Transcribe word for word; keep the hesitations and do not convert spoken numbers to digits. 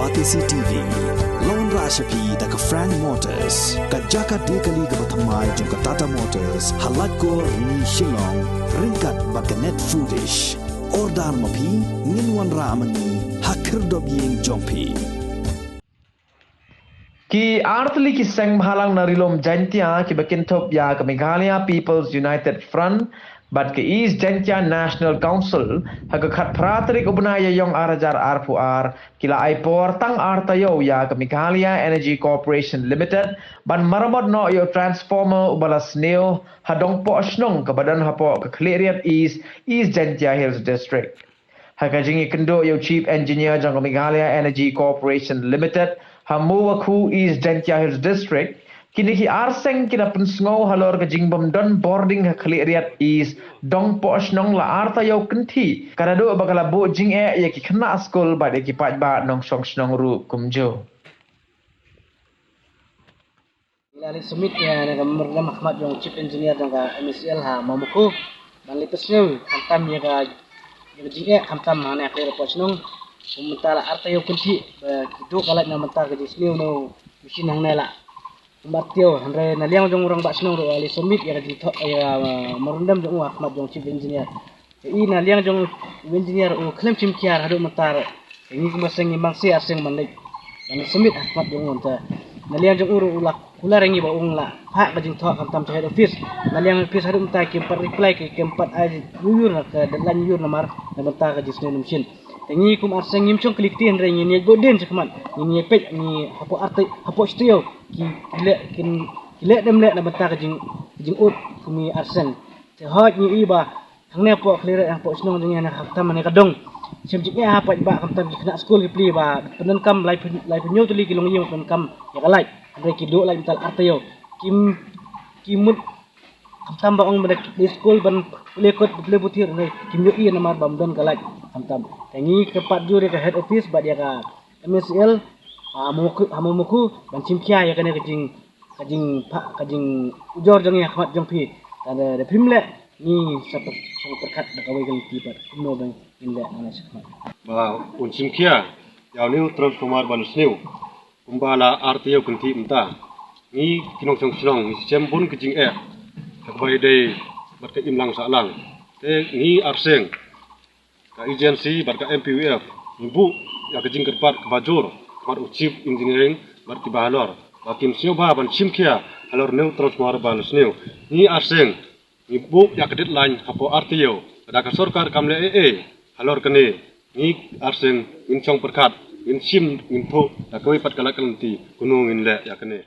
Batesi T V. Long ra sha phi da ka Frank Motors, ka jaka de kali kaba thymmai jong ka Tata Motors, ha Laitkor Ni Shillong, ryngkat bad ka Net Foodish. Order ma phi, ngin wanrah ma ngi ha khyrdop ïing jong phi. Ki artylli ki seng bhalang na ri lum Jaintia kiba kynthup ïa ka Meghalaya People's United Front bad ka East Jaintia National Council, ha ka khatphra tarik u bnai Ïaiong ar hajar arphew ar, ki la ai por tang ar taïew ïa ka Meghalaya Energy Corporation Limited ban maramot noh ïa u transformer uba la sniew ha Dongpohshnong kaba don hapoh ka Khliehriat East, East Jaintia Hills District. Ha ka jingïakynduh ïa u Chief Engineer jong ka Meghalaya Energy Corporation Limited ha Mowakhu, East Jaintia Hills District, kine ki ar seng ki la pynsngew halor ka jingbym don bording ha Khliehriat East, Dongpohshnong la ar taïew kynthih, ka naduh ba ka la buh jingeh ïa ki khynnah skul bad ïa ki paidbah nongshong shnong ruh kumjuh. Ngi la leit submit ïa kane ka memorandum ha khmat jong Chief Engineer jong ka M S E L ha Mowakhu ban leit pynsngew khamtam ïa ka, ïa ka jingeh khamtam hangne ha Khliehriat Pohshnong. Kum mynta la ar taïew kynthih ba ki duh ka light na bynta ka jingsniew na u machine hangne la kumba taïew, hynrei na liang jong u Rangbah Shnong ruh u la leit submit ïa ka jingthoh ïa ka, uh, memorandum jong u ha khmat jong Chief Engineer. Te i na liang jong u engineer u khlem shim khia haduh mynta ruh. Te ngi kum ba seng ngi mangsa ar seng ban leit ban submit ha khmat jong u. Te na liang jong u ruh u la kular ïa ngi ba u la phah ka jingthoh khamtam sha head office. Na liang office haduh mynta kim pat reply, ki kim pat ai ïuh ïur na ka deadline ïuh ïur namar na bynta ka jingsniew na machine. Te ngi kum ar seng ngim shong kylli kti, hynrei ngin ïa bud dien sha khmat, ngin ïa peit ngi hapoh ar taïew, hapoh shi taïew ki, ki leh, kin, ki leh dem leh na bynta ka jing, ka jingud kum ngi ar seng. Te hooid ngi i ba hangne hapoh Khliehriat, hapoh shnong jong ngi hangne khamtam hangne ka dong. Shem jingeh ha paidbah khamtam ki khynnah skul ki plie ba pyndonkam laiphew, laiphew hynñiew tylli ki longïing pyndonkam ïa ka light. Hynrei ki duh light mynta la ar taïew. Kim, ki mut khamtam ba ong ba dei skul ban plie kot, plie puthi, hynrei kim ïohi namar bym don ka light khamtam. Te ngi kyrpad jur ïa ka head office bad ïa ka M S E L ha Mowakhu, ha Mowakhu ban shim khia ïa kane ka jing, ka jingpha, ka jingujor jong ngi ha khmat jong phi. Te da, da phim leh ngi sa pyrkhat da kawei ka lynti pat kumno ba ngin leh hangne sha khmat. Ba un shim khia ïa une u transformer ban sniew kumba la ar taïew kynthih mynta. Ngi ki nongshong shnong ngi shem bun ka jingeh ha kaba ïadei bad ka imlang sahlang. Te ngi ar seng ka agency bad ka M P W F ngi buh ïa ka jingkyrpad kaba jur ha khmat u Chief Engineering bad kiba halor ba kin sngewbha ban shim khia halor une u transformer ban sniew. Ngi ar seng ngi buh ïa ka deadline hapoh ar taïew, lada ka sorkar kam leh ei ei halor kane, ngi ar seng ngin shong pyrkhat, ngin shim, ngin thoh da kawei pat ka lad ka lynti kumno ngin leh ïa kane.